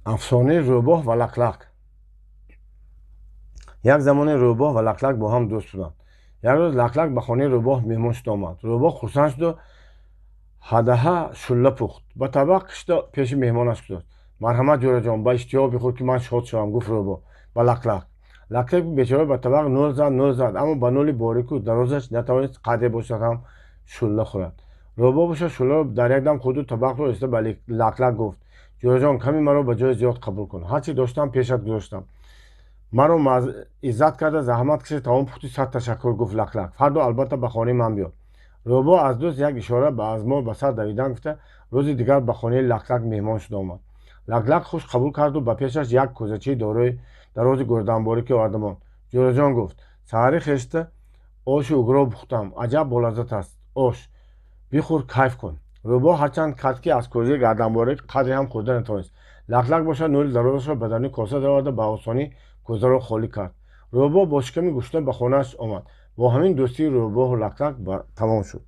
Афсонаи рӯбоҳ ва лаклак. Як замоне рӯбоҳ ва лаклак бо ҳам дӯст буданд. Як рӯз лаклак ба хонаи рӯбоҳ меҳмон шуда омад. Рӯбоҳ хурсанд шуду ҳадаҳа шулла пухт, ба табақ кишида пеши меҳмонаш гузошт. «Марҳамат, ҷӯраҷон, ба иштиҳо бихӯр, ки ман шод шавам», — гуфт рӯбоҳ ба лаклак. Лаклаки бечора ба табақ нӯл зад, нӯл зад, аммо ба нӯли борику дарозаш натавонист қадре бошад ҳам шулла хӯрад. Рӯбоҳ бошад, шулларо дар як дам хӯрду табақро расида ба лаклак гуфт: «Ҷӯраҷон, каме маро ба ҷои зиёд қабул кун. Ҳарчи доштам, пешат гузоштам. Маро иззат карда, заҳмат кашида таом пухтӣ, сад ташаккур», — гуфт лаклак. «Фардо албатта ба хонаи ман биё». Рӯбоҳ аз дӯст як ишора ба аз мо ба сар давидан гуфта, рӯзи дигар ба хонаи лаклак меҳмон шуда омад. Лаклак хуш қабул карду ба пешаш як кӯзачаи дарози гарданборике оварда монд. «Ҷӯраҷон, — гуфт, — саҳарӣ хеста оши угро пухтам. Аҷаб болаззат аст ош, бихӯр, кайф кун». Рӯбоҳ ҳарчанд кард, ки аз кӯзаи гарданборик қадре ҳам хӯрда натавонист. Лаклак бошад, нӯли дарозашро ба даруни коса дароварда, ба осонӣ кӯзаро холӣ кард. Рӯбоҳ бо шиками гушна ба хонааш омад. Бо ҳамин дӯстии рӯбоҳу лаклак тамом шуд.